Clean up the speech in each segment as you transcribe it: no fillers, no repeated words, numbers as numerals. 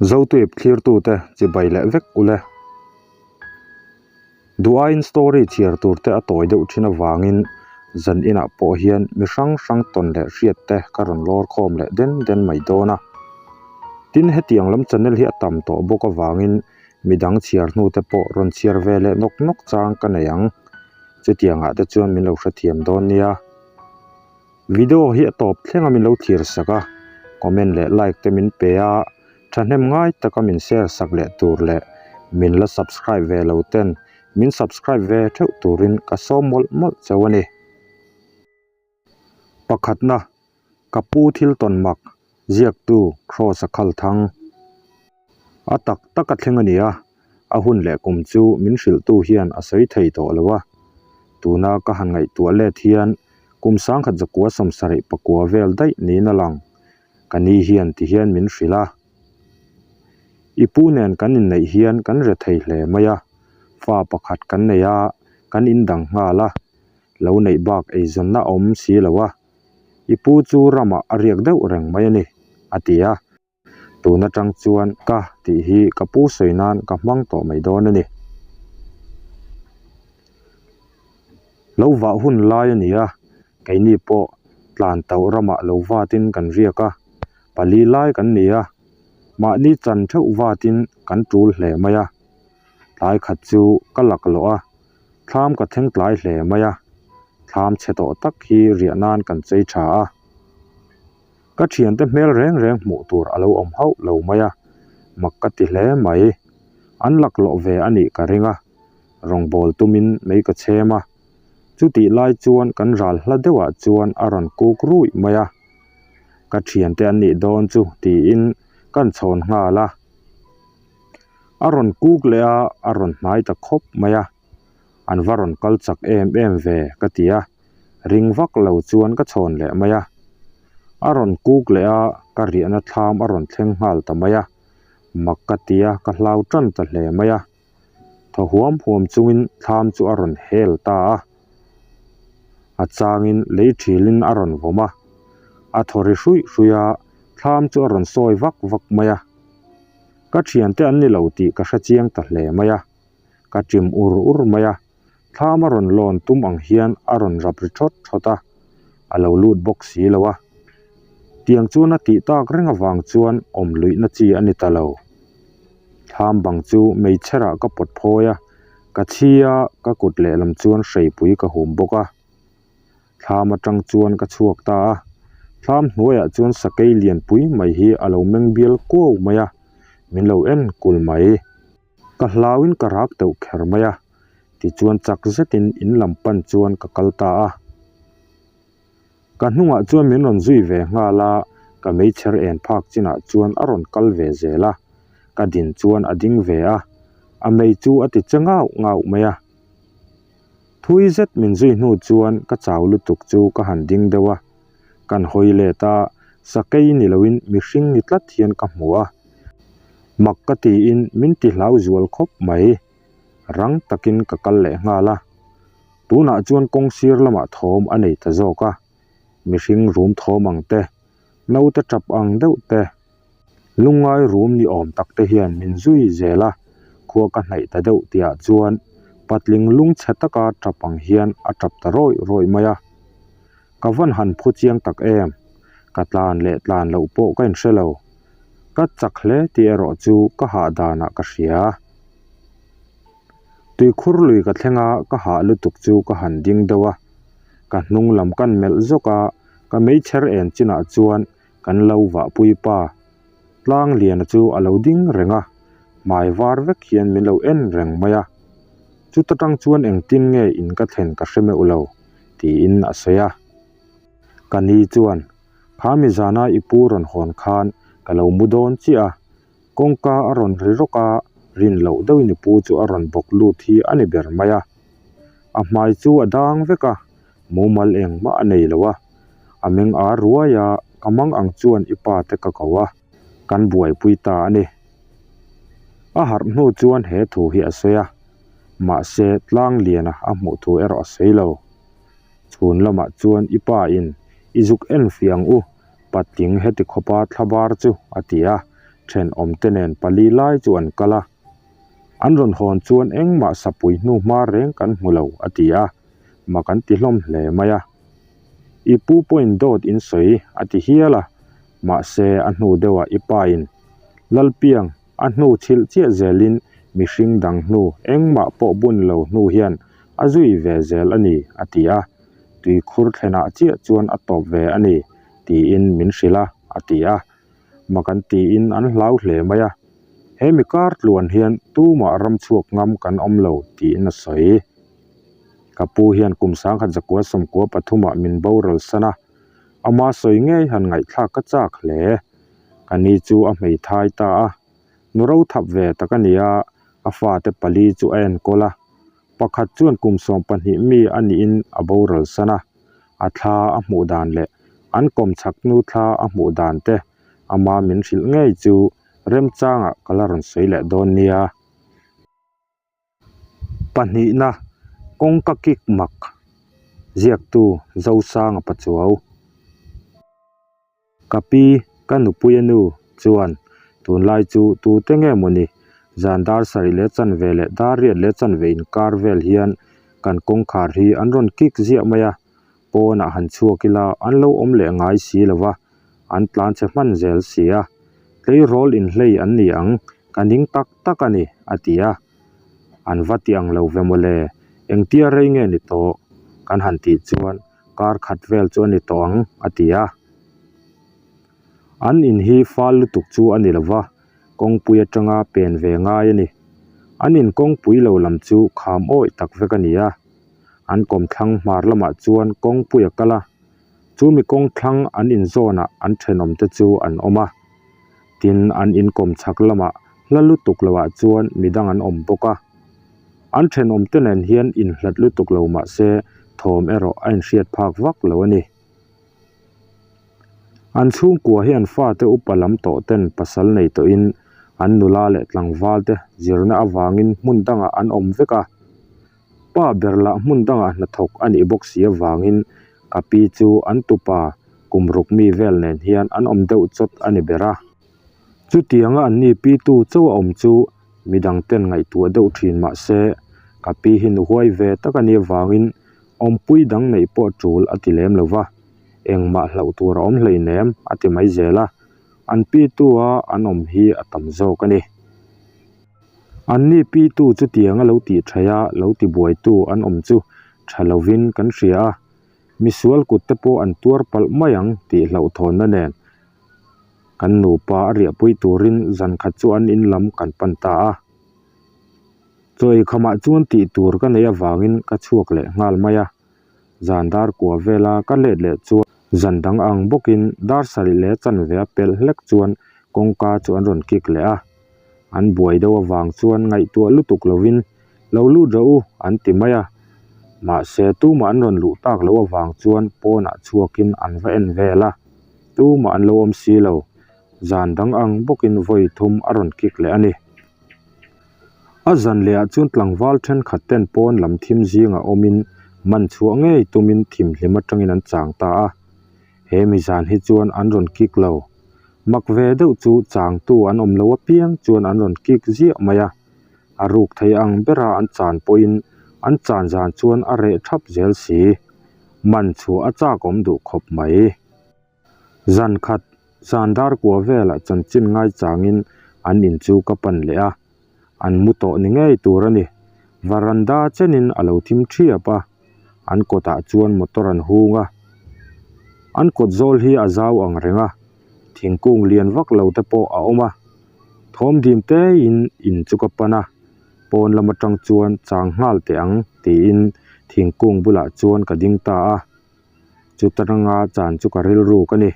Zotuip thlirtute chibai leh vek ule. Duh aiin story chhiar tur te a tawi deuh thin avangin zan inah pawh hian mi hrang hrang tawn leh hriat te ka rawn lawr khawm leh den den mai dawn a. Tin, hetiang lam channel hi a tam tawh bawk avangin midang chhiar hnu te pawh rawn chhiar ve leh nawk nawk chang ka nei ang. Chutiangah te chuan min lo hrethiam dawn nia. Video hi a tawp thleng a min lo thlir sak a, comment leh like te min pe a, thahnem ngai taka min share sak leh tur leh min la subscribe ve lo ten min subscribe ve theuh turin ka sawm mawlh mawlh chauh a ni. Pakhatna, ka pu thil tawn mak, ziaktu Kraws a khal thang. A tak tak a thleng a ni a, a hun leh kum chu min hrilhtu hian a sawi thei tawh lo a. Tuna ka han ngaihtuah let hian kum sangkhat zakua sawmsarih pakua vel daih niin a lang. Ka ni hian ti hian min hrilh a. I pu nen kan inneih hian kan re thei hle mai a, fa pakhat kan nei a, kan indang nghal a, lo neih bak eizawnna a awm si lo a. I pu chu ramah a riak deuh reng mai a ni, a ti a. Tun atang chuan ka tih hi ka pu sawi nan ka hmang tawh mai dawn a ni. Lo vah hun lai a ni a, keini pawh tlan tauh ramah lo vatin kan riak a, pali lai kan ni a, mahni chan theuh vatin kan tul hle mai a. Tlai khat chu ka laklawh a, thlam ka thleng tlai hle mai a, thlam chhe tawh tak hi riah nan kan chei tha a. Ka thiante hmel reng reng hmuh tur a lo awm hauh lo mai a, mak ka ti hle mai. An laklawh ve a nih ka ring a, rawngbâwl tumin mei ka chhem a. Chutih lai chuan kan ral hla deuhah chuan a rawn kuk ruih mai a. Ka thiante an nih dawn chu tiin kan chhawn nghal a. A rawn kuk leh a, a rawn hnai ta khawp mai a. An va rawn kal chak em em ve ka ti a. Ring vak lo chuan ka chhawn leh mai a. A rawn kuk leh a, ka riahna thlam a rawn thleng nghal ta mai a. Mak ka ti a, ka hlau tan ta hle mai a. Thaw huam huam chungin thlam chu a rawn hel ta a. A changin lei thilin a rawn vawm a. A thaw ri hruih hruih a, thlam chu a rawn sawi vak vak mai a. Ka thiante an ni lo tih ka hre chiang ta hle mai a. Ka chim ur ur mai a. Thlam a rawn lawn tum ang hian a rawn rap ri thawt thawt a, a lo lut bawk si lo a. Tiang chuan a tih tak reng avang chuan awm luihna chi a ni ta lo. Thlam bang chu meichherah ka pawt phawi a, ka chhi a, ka kut lehlam chuan hreipui ka hum bawk a. Thlam atang chuan ka chhuak ta a, thlam hnuaiah chuan sakei lianpui mai hi a lo meng bial kuau mai a, min lo en kul mai. Ka hlauin ka rak deuh kher mai a, tichuan chak zetin in lam pan chuan ka kal ta a. Ka hnungah chuan min rawn zui ve nghal a, ka meichher en phak chinah chuan a rawn kal ve zel a, ka din chuan a ding ve a, a mei chu a ti che ngauh ngauh mai a. Thui zet min zui hnu chuan ka chau lutuk chu ka han ding deuh a, kan hawi let a, sakei ni loin mihring ni tlat hian ka hmu a. Mak ka tiin min ti hlau zual khawp mai. Rang takin ka kal leh nghal a. Tunah chuan kawng sir lamah thawm a nei ta zawk a. Mihring rum thawm ang te, naute tap ang deuh te, lungngai rum ni awm tak te hian min zui zel a. Khua ka hnaih ta deuh tihah chuan patling lungchhe taka tap ang hian a tap ta rawih rawih mai a. Ka vawn han phu chiang tak em? Ka tlan leh tlan loh pawh ka inhre lo. Ka chak hle tih erawh chu ka hah danah ka hria. Tuikhur lui ka thleng a, ka hah lutuk chu ka han ding deuh a. Ka hnung lam kan melh zawk a, ka meichher en chinah chuan kan lo vahpui pa Tlangliana chu a lo ding reng a, hmai var vek hian min lo en reng mai a. Chuta tang chuan engtin nge in ka thlen ka hre meuh lo, tiin a sawi a. Ka ni chuan, Kha mi zana i pu rawn hawn khan ka lo mu dawn chiah a, kawngka a rawn ri rawk a, rin loh deuhin i pu chu a rawn bawk lut hi a ni ber mai a. A hmai chu a dang vek a, mumal engmah a nei lo a. A meng ar ruai a, ka mang ang chuan i pa te ka ko a, kan buaipui ta a ni. A harh hnu chuan he thu hi a sawi a, mahse Tlangliana a hmuh thu erawh a sawi lo. Chhun lamah chuan i pa in i zuk en fiah ang u, patling heti khawpa thlabar chu a ti a. Thenawmte nen pali lai chu an kal a. An rawn hawn chuan engmah sapui hnu hma reng kan hmu lo, a ti a. Mak an ti hlawm hle mai a. I pu pawhin dawt in sawi, a ti hial a. Mahse, a hnu deuhah i pain, Lalpiang, a hnu chhilh chiah zelin mihring dang hnu engmah pawh bun lo hnu hian a zui ve zel a ni, a ti a. Tuikhur thlenah chiah chuan a tawp ve a ni, tiin min hrilh a, a ti a. Mak an tiin an hlau hle mai a, He mi kar tluan hian tumah ram chhuak ngam kan awm lo, tiin a sawi. Ka pu hian kum sangkhat zakua sawmkua pathumah min boral san a, ama sawi ngei han ngaihthlak ka chak hle. Ka ni chu a hmeithai ta a, nu ro thap ve tak a ni a, a fate pali chu a enkawl a, pakhat chuan kum 12 mi a niin a boral san a. A thla a hmuh dan leh an kawmchhak nu thla a hmuh dan te ama min hrilh ngei chu remchangah ka la rawn sawi leh dawn nia. Pahnihna, kawngka kik mak, ziaktu Zosanga Pachuau. Ka pi, ka nupuia nu, chuan, Tunlai chu tute nge mawni? Zan dar sarih leh chanve leh dar riat leh chanve inkar vel hian kan kawngkhar hi an rawn kik ziah mai a, pawnah han chhuak ila an lo awm leh ngai si lo va, an tlan chhe hman zel si a. Tleirawl inhlei an ni ang, ka ning tak tak a ni, a ti a. An va ti ang lo ve mawle, engtia rei nge ni tawh? Kan han tih chuan kar khat vel chu a ni tawh ang, a ti a. An in hi fal lutuk chu a ni lo va, kawngpui atanga pen ve ngai a ni. An in kawngpui lo lam chu kham awih tak vek a ni a. An kawmthlang hmar lamah chuan kawngpui a kal a, chu mi kawngthlang an in zawnah an thenawmte chu an awm a. Tin, an in kawmchhak lamah hla lutuk loah chuan midang an awm bawk a. An thenawmte nen hian inhlat lutuk lo mah se thawm erawh a inhriat phak vak lo a ni. An chhungkua hi an fate upa lam tawh ten pasal nei tawhin an nula leh tlangval te zirna avangin hmun dangah an awm vek a. Pa ber lah hmun dangah hnathawk a nih bawk si avangin ka pi chu an tupa kum ruk mi vel nen hian an awm deuh chawt a ni ber a. Chutianga an ni pitu chauh a awm chu midang ten ngaihtuah deuh thin mah se ka pi hi nu huai ve tak a nih avangin awmpui dang neih pawh tul a ti lem lo va, engmah hlauh tur a awm hleinem a ti mai zel a, an pitu a an awm hi a tam zawk a ni. An ni pitu chutianga lo tih thaih a lo ti buaitu an awm chu tha lovin kan hria a, misual kut te pawh an tuar palh mai ang tih hlauhthawnna nen Kan nupa a riahpui turin zan khat chu an in lam kan pan ta a. Chaw eikhamah chuan tih tur ka neih avangin ka chhuak leh nghal mai a. Zan dar kua vela ka let leh chuan zan dang ang bawkin dar sarih leh chanve a pelh hlek chuan kawngka chu an rawn kik leh a. An buai deuh avang chuan ngaihtuah lutuk lovin lo lut rawh u an ti mai a. Mahse tumah an rawn luh tak loh avang chuan pawnah chhuakin an va en vel a. Tumah an lo awm si lo, zan dang ang bawkin vawi thum a rawn kik leh a ni. A zan lehah chuan tlangval thenkhat ten pawn lam thim zingah awmin man chhuah ngei tumin thimhlim atangin an chang ta a. He mi zan hi chuan an rawn kik lo. Mak ve deuh chu changtu an awm lo apiang chuan an rawn kik ziah mai a. A ruk thei ang bera an chan pawhin an chan zan chuan a reh thap zel si. Man chhuah a chak awm duh khawp mai. Zan khat, zan dar kua velah chanchin ngaichangin an in chu ka pan leh a, an mu tawh ni ngei tur a ni. Varanda chenin a lo thim thiap a, an kawtah chuan motor an hung a. An kawt zawl hi a zau ang reng a, thingkung lian vak lo te pawh a awm a. Thawm dim teiin in chu ka pan a, pawn lam atang chuan chang nghal teh ang tiin thingkung bulah chuan ka ding ta a. Chuta ranga chan chu ka rilru ka ni.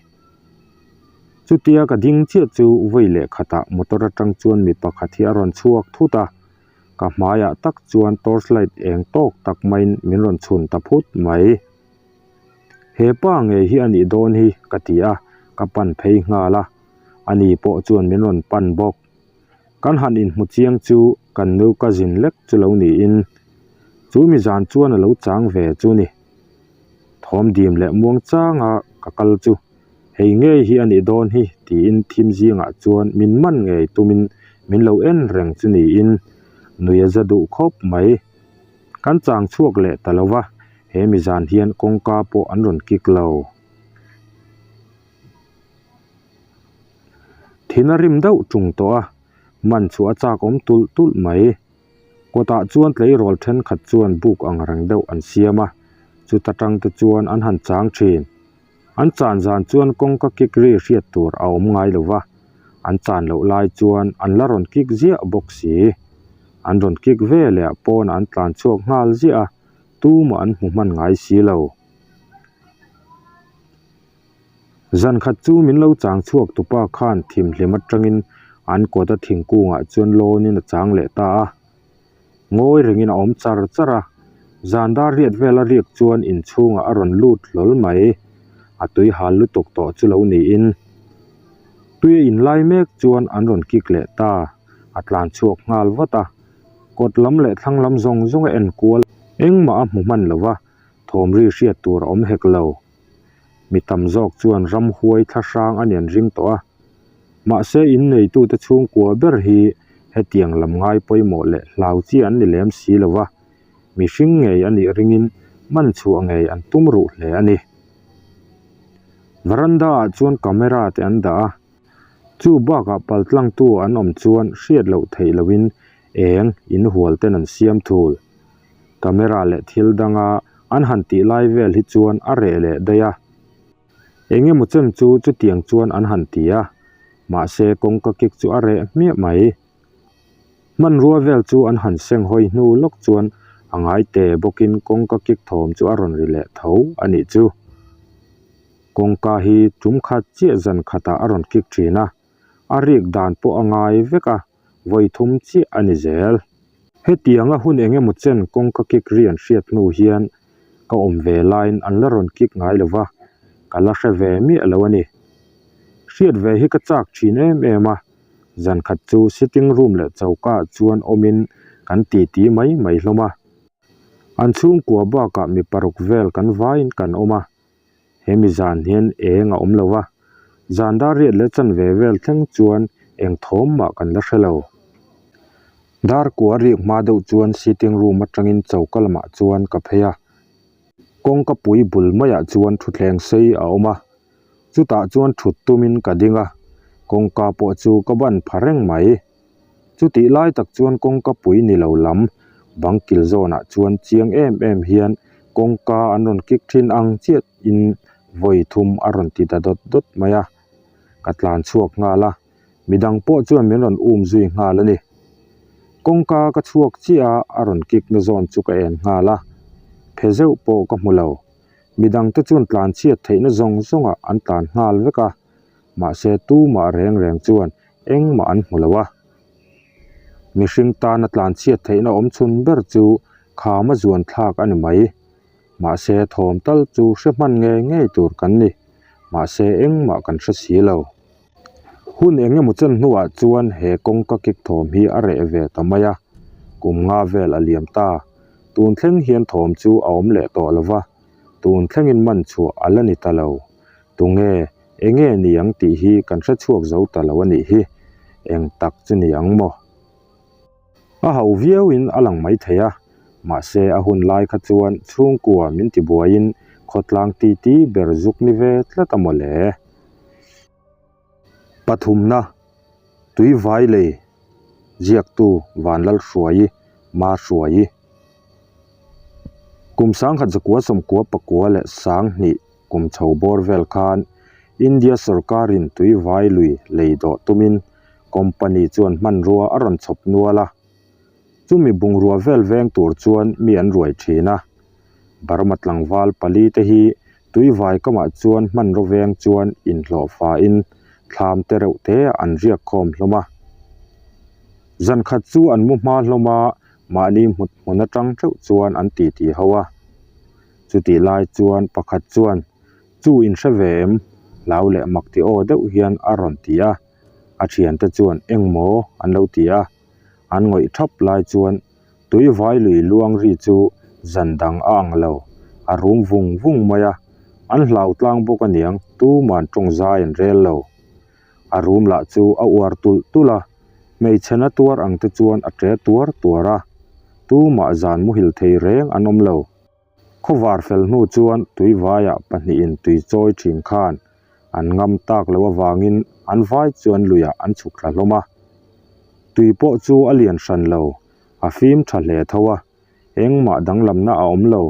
Chutia ka ding chiah chu vawi leh khatah motor atang chuan mi pakhat hi a rawn chhuak thut a, ka hmaiah tak chuan torch light eng tawk tak maiin min rawn chhun ta phut mai. He pa ngei hi a nih dawn hi ka ti a, ka pan phei nghal a, ani pawh chuan min rawn pan bawk. Kan han inhmu chiang chu kan nu cousin lek chu lo niin chu mi zan chuan a lo chang ve chu ni. Thawm dim leh muang changa ka kal chu. Hei ngei hi a nih dawn hi tiin thim zingah chuan min man ngei tumin min lo en reng chu niin nui a za duh khawp mai. Kan chang chhuak leh ta lo va, he mi zan hian kawngka pawh an rawn kik lo. Thin a rim deuh tung tawh a, man chu a chak awm tulh tulh mai. Kawtah chuan tleirawl thenkhat chuan buk ang reng deuh an siam a, chuta tang te chuan an han chang thin. An chan zan chuan kawngka kik ri hriat tur a awm ngai lo va, an chan loh lai chuan an la rawn kik ziah bawk si. An rawn kik ve leh ah pawn an tlan chhuak nghal ziah a, tumah an hmu hman ngai si lo. Zan khat chu min lo chang chhuak tupa khan thimhlim atangin an kawta thingkungah chuan lawnin a chang leh ta a. Ngawi rengin a awm char char a, zan dar riat vel a riak chuan inchhungah a rawn lut hlawl mai. A tui hal lutuk tawh chu lo niin. Tui a inlai mek chuan an rawn kik leh ta, a tlan chhuak nghal vat a. Kawt lam leh thlang lam zawng zawng a enkual engmah a hmu hman lo va, thawm ri hriat tur a awm hek lo. Mi tam zawk chuan ramhuai thla hrang a nian ring tawh a. Mahse inneitute chhungkua ber hi hetiang lam ngai pawimawh leh hlau chi an ni lem si lo va, mihring ngei a nih ringin man chhuah ngei an tum ruh hle a ni. Veranda ah chuan camera te an dah a, chu bakah paltlangtu an awm chuan hriat loh theih lohin eng inhual ten an siam thul. Camera leh thil danga an han tih lai vel hi chuan a reh leh daih a. Eng emaw chen chu chutiang chuan an han ti a, mahse kawngka kik chu a reh hmiah mai. Hmanrua vel chu an han seng hawi hnu lawk chuan a ngai te bawkin kawngka kik thawm chu a rawn ri leh tho a nih chu. Kawngka hi tum khat chiah zan khatah a rawn kik thin a, a rik dan pawh a ngai vek a. vawi thum chiah a ni zel. Hetianga hun eng emaw chen kawngka kik ri an hriat hnu hian ka awm ve laiin an la rawn kik ngai lo va, ka la hre ve miah lo a ni. Hriat ve hi ka chak thin em em a, zan khat chu sitting room leh choka ah chuan awmin kan titi mai mai hlawm a. An chhungkua bakah mi paruk vel kan vaiin kan awm a, Hemi zan hian eng a awm lo va, zan dar riat leh chanve vel thleng chuan eng thawm mah kan la hre lo. Dar kua riak hma deuh chuan sitting room atangin choka lamah chuan ka phei a, kawngka pui bul maiah chuan thutthleng sei a awm a, chutah chuan thut tumin ka ding a, kawngka pawh chu ka ban pha reng mai. Chutih lai tak chuan kawngka pui ni lo lam bang kil zawnah chuan chiang em em hian kawngka an rawn kik thin ang chiah in vawi thum a rawn ti ta dawt dawt mai a, ka tlan chhuak nghal a, midang pawh chuan min rawn um zui nghal a ni. Kawngka ka chhuak chiah a, a rawn kik na zawn chu ka en nghal a, phe zeuh pawh ka hmu lo. Midang te chuan tlan chhiat theihna zawng zawngah an tlan nghal vek a, mahse tumah reng reng chuan engmah an hmu lo a. Mihring tana tlanchhiat theihna awm chhun ber chu khama zuan thlak a ni mai. Mahse thawm tal chu hre hman ngei ngei tur kan ni. Mahse engmah kan hre si lo. Hun eng emaw chen hnuah chuan he kawngka kik thawm hi a reh ve ta mai a. Kum nga vel a liam ta. Tun thleng hian thawm chu a awm leh tawh lo va. Tun thlengin man chhuah a la ni ta lo. Tunge Enge ni ang tih hi kan hre chhuak zo ta lo a nih hi, eng tak chu ni ang maw? A ho viauin a lang mai thei a, mahse a hun lai kha chuan chhungkua min ti buaiin khawtlang titi ber zuk ni ve tlat a maw le? Pathumna, Tuivai lei ziaktu Vanlalhruaii Mahruaii. Kum sangkhat zakua sawmkua pakua leh sanghnih kum chho bawr vel khan India sawrkarin tuivai lui lei dawh tumin company chuan hmanrua a rawn chhawp nual a. Chumi bungrua vel veng tur chuan mi an ruai thin a. Burma tlangval pali te hi tuivai kamah chuan hmanraw veng chuan inhlawh fain thlam te reuh te an riak khawm hlawm a. Zan khat chu an mu hma hlawm a, mahni hmut hmun atang theuh chuan an titi ho a. Chutih lai chuan pakhat chuan, Chu in hre ve em? Hlau leh mak ti aw deuh hian a rawn ti a. A thiante chuan, Engmaw? an lo ti a. An ngawih thap lai chuan tui vai lui luang ri chu zan dang a ang lo, a rum vung vung mai a. An hlau tlang bawk aniang tuman tawng zai an rel lo. A rum lah chu a uar tulh tulh a, hmeichhe na tuar ang te chuan a ṭe tuar tuar a. Tumah zan muhil thei reng an awm lo. Khawvar fel hnu chuan tuivaiah pahnihin tui chawi thin khan an ngam tak loh avangin an vai chuan luiah an chhuk thla hlawm a. Tui pawh chu a lian hran lo, a fim tha hle tho a, engmah danglamna a awm lo.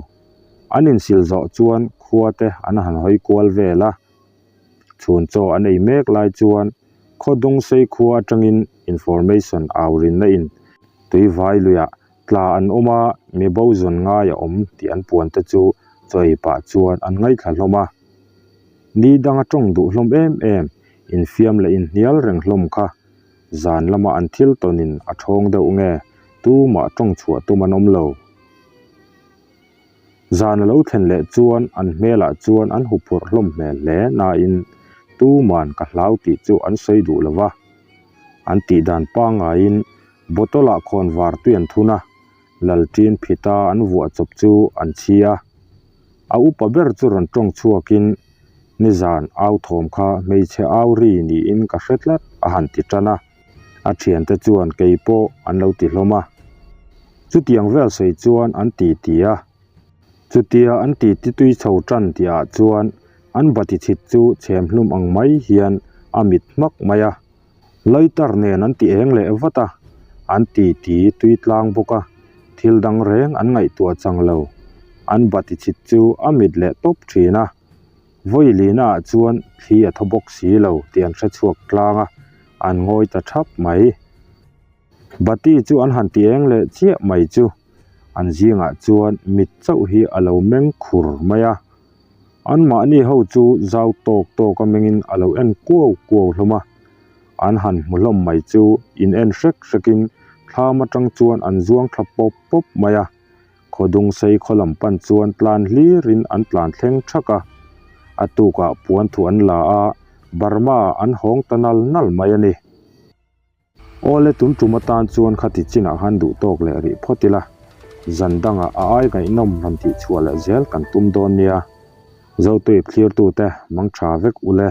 An insil zawh chuan khua te an han hawi kual vel a. Chhun chaw an ei mek lai chuan Khawdung sei khua atangin information au rinna in tuivai luiah Tla an awm a, mi bo zawn ngai a awm tih an puan te chu chaw ei pah chuan an ngaithla hlawm a. Ni danga tawng duh hlawm em em, infiam leh inhnial reng hlawm kha zan lama an thil tawnin a thawng deuh nge tumah tawng chhuah tum an awm lo. Zan a lo thlen leh chuan an hmelah chuan an huphurh hlawm hmel hle nain tuman ka hlau tih chu an sawi duh lo va. An tih dan pangaiin bottle ah khawn var tui an thun a, lalṭin phita an vuah chawp chu an chhi a. A upa ber chu rawn tawng chhuakin nizan au thawm kha hmeichhe au ri niin ka hre tlat a han ti tan a. A thiante chuan kei pawh an lo ti hlawm a. Chutiang vel sawi chuan an ti ti a. Chutia an ti ti tui chho tan tih ah chuan an bati chhit chu chhem hlum ang mai hian a mit hmak mai a. Lighter nen an ti eng leh vat a, an ti ti tui tlang bawk a, thil dang reng an ngaihtuah chang lo. An bati chhit chu a mit leh tawp thin a. Vawi lina ah chuan thli a thaw bawk si lo tih an hre chhuak tlang a, an ngawi ta thap mai. Bati chu an han ti eng leh chiah mai chu an zingah chuan mit chauh hi a lo meng khur mai a. Anmahni ho chu zau tawk tawk a mengin a lo en kuau kuau hlawm a. An han hmu hlawm mai chu in en hrek hrekin thlam atang chuan an zuang thla pawp pawp mai a. Khawdung sei khaw lam pan chuan tlan hlirin an tlan thleng thak a, a tukah puan thu an la a, Burma ah an hawng ta nal nal mai a ni. Awle tun tum atan chuan khati chinah khan duh tawk leh rih phawt ila, zan dangah a ai ngaihnawm rawn tih chhuah leh zel kan tum dawn nia. Zotuip thlirtute mang tha vek ule.